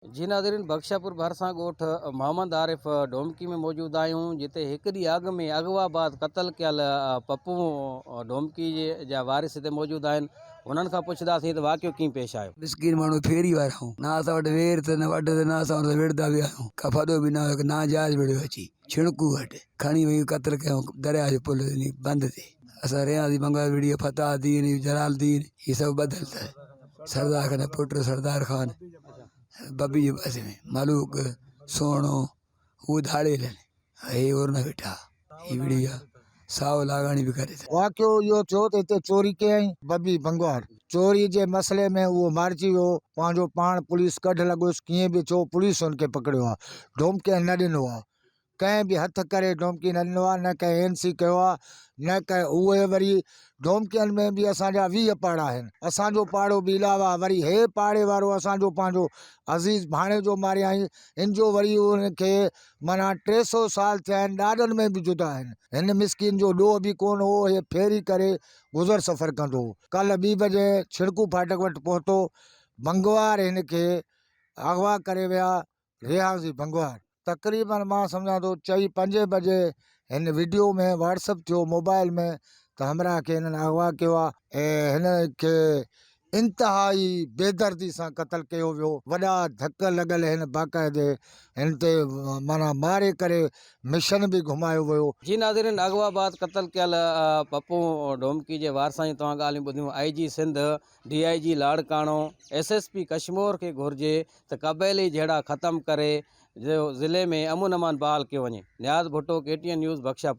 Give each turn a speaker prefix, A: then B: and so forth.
A: جي ناظرين بخشاپور ڀرسان ڳوٺ محمد عارف ڊومڪي ۾ موجود آهيون جتي هڪ ڏينهن اڳ ۾ اغوا بعد قتل ڪيل پپو ڊومڪي جا وارث هتي موجود آهن انهن کان پڇنداسين ته واقعو ڪيئن پيش آيو.
B: مسڪين ماڻهو ڦيري وارا آهيون نه اسان وٽ وير ته نه وڍ ته نه اسان ان سان وڙهندا به آهيون ڪا ڦڏو به نه هيو ناجائز وڙهيو اچي ڇڻڪو وٽ کڻي وئي قتل ڪيو درياء جي پل بند تي اسان رياضي بنگال وڙهي فتح الدين جلال الدين هي سڀ ٻڌل اٿس سردار خان جو پٽ سردار خان ببي جي پاسي ۾ ملوڪ سهڻو هو ڌاڙيل آهن هي اور نه ويٺا هي وڙهي ويا سائو لاڳاڻي به ڪري ٿا.
C: واقعو اهو ٿيو ته هتي چوري ڪيائين ببي بنگوار چوري جي مسئلي ۾ اهو مارجي ويو پنهنجو پاڻ پوليس ڪڍ لڳس ڪيئن به ٿيو پوليس هن کي پڪڙيو آهي ڊومڪين نه ڏنو آهي ڪنهن به هٿ ڪري ڊومڪي نه ڏنو آهي نه ڪنهن اين سي ڪيو آهي نه ڪنهن اهي وري ڊومڪين ۾ به اسان جا 20 پاڙا آهن اسان جو پاڙو به علاوه وري هي پاڙي وارو اسان جو پنهنجو عزيز ڀاڻيجو ماريائين ان جو وري ان کي معنيٰ 300 سال ٿيا آهن ڏاڏن ۾ به جدا آهن هن مسڪين جو ڏوهه به ڪونه هو هي ڦيري ڪري گذر سفر ڪندو هو ڪلهه ٻي بجي ڇڙڪو ڦاٽڪ وٽ پهتو بنگوار هن کي اغوا ڪري ويا رياضي بنگوار تقريبن مان سمجهان ٿو چئي پنجين بجي هن وڊيو ۾ واٽس اپ ٿيو موبائل ۾ ته همراهه کي هنن اغوا ڪيو آهي ۽ هن کي انتهائي بيدردي سان قتل ڪيو ويو وڏا ڌڪ لڳل هن باقاعدي هن تي معنيٰ ماري ڪري مشن به گهمايو ويو.
A: جي ناظرين اغوا بعد قتل ڪيل پپو ڊومڪي جي وارثن جون توهان ڳالهيون ٻڌيون I G Sindh D I G Larkana S S P Kashmore کي گهرجي ته قبائلي جهيڙا ختم ڪري ضلعي ۾ امن امان بحال ڪيو وڃي. Niaz Bhutto, K T N news, Bakhshapur.